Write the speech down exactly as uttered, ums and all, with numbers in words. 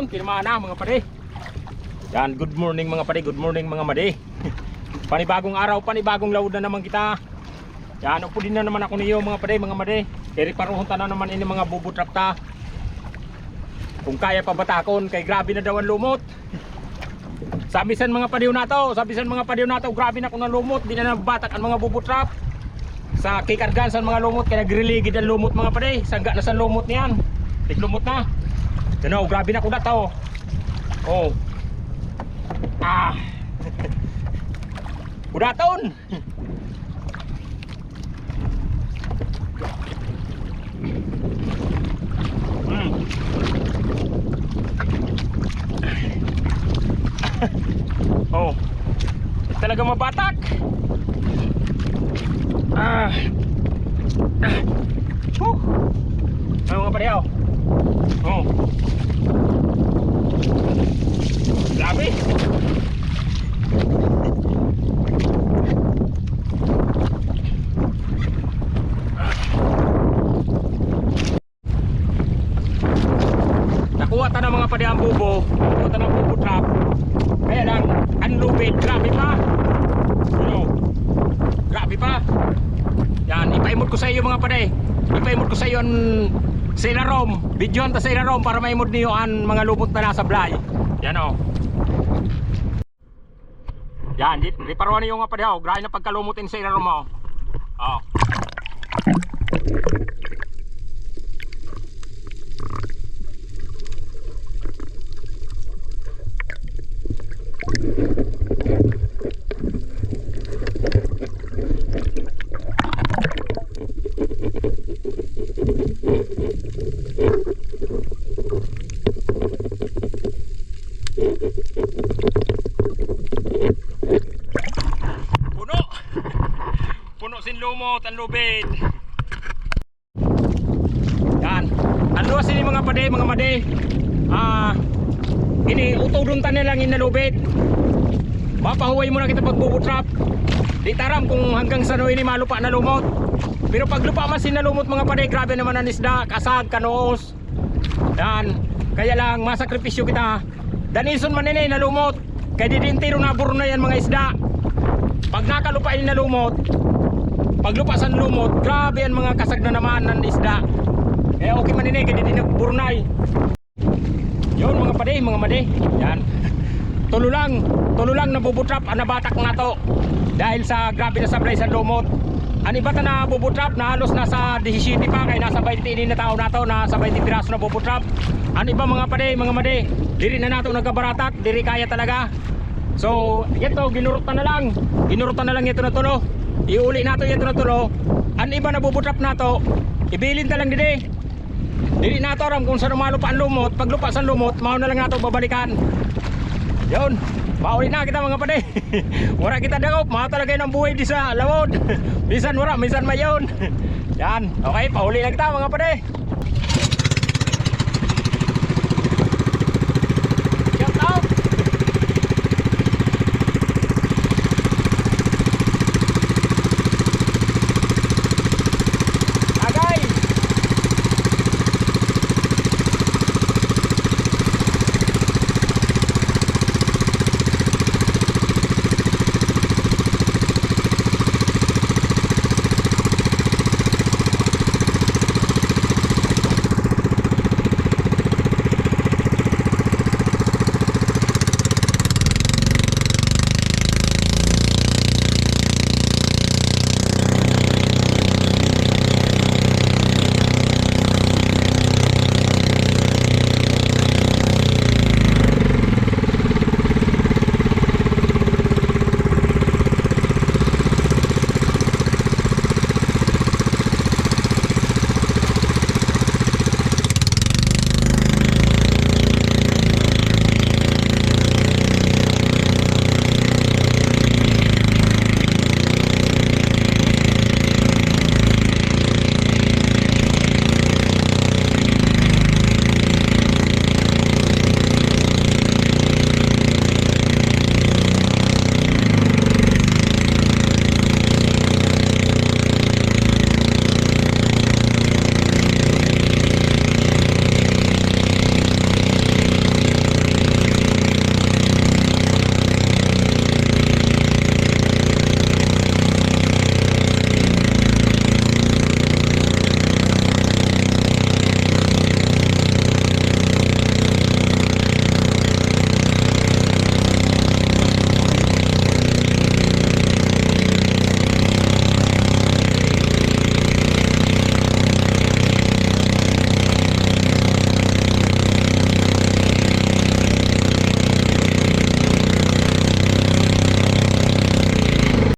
Pirma na, mga padi. Yan, good morning, mga padi. Good morning, mga madi. Panibagong araw, panibagong lawod na naman kita. Yan, upudin na naman ako niyo, mga padi, mga madi. Iriparuhon ta na naman ini mga bubutrap ta. Kung kaya pa batakon, kay grabe na daw an lumot. Sa bisan mga padiw nato, sa bisan mga padiw nato, grabe na kun an lumot, di na nabatak an mga bubutrap. Sa kikargan san mga lumot, kay nagriligid an lumot, mga padi. Sangga na san lumot niyan. Tiglumot na. Yan o, grabe na kudat o. O. Ah. Kudaton. Hmm. O. Talaga mabatak. Ah. Huh. Ano, mga padi, o. O. Grabe. Nakuha ta na, mga padi, an bubo. Nakuha ta na an bubo trap. Kaya lang, an lubid, grabe pa. Ano? Grabe pa. Yan, ipaimod ko sa iyo, mga padi. Ipaimod ko sa iyo an sa ilarom. Videohan ta sa ilarom para maimod niyo an mga lumot na nasablay. Yan o. Yan, di, di paruhan niyo, mga padi, o. Grabe na pagkalumot in sa ilarom o. O. Puno. Puno sin lumot an lubid. Yan. An luwas ini, mga padi, mga madi. Ah, ini, utudon ta na lang in nalubid. Mapahuway muna kita pagbubutrap. Di ta aram kung hanggang san o ini malupa na lumot. Pero paglupa man sin nalumot, mga padi, grabe naman an isda, kasag, kanuos. Yan. Kaya lang, masakripisyo kita. Danisun man ini nalumot. Kay didi intiro na burunay an mga isda. Pag nakalupa ini nalumot, paglupa san lumot, grabe an mga kasag na naman an isda. Kaya okay man ini, kay didi na burunay. Yun, mga padi, mga madi. Yan. Tulo lang, tulo lang na bubutrap an nabatak nato. Dahil sa grabe na sablay san lumot. An iba ta na bubutrap na halos nasa disisyete pa, kay nasa baynte ini na tao nato, nasa baynte piraso na bubutrap. An iba, mga padi, mga madi, diri na nato nagabaratak, diri kaya talaga. So, yato, ginurot ta na lang. Ginurot ta na lang yato na tulo. Iuli nato yato na tulo. An iba na bubutrap nato, ibilin ta lang didi. Diri nato aram kung san o malupa an lumot. Paglupa san lumot, mao na lang nato babalikan. Yun. Pauli na kita, mga padi. Wara kita dakop, mao talaga ini an buhay di sa lawod. Minsan wara, minsan mayon. Yan. Okay, pauli na kita, mga padi.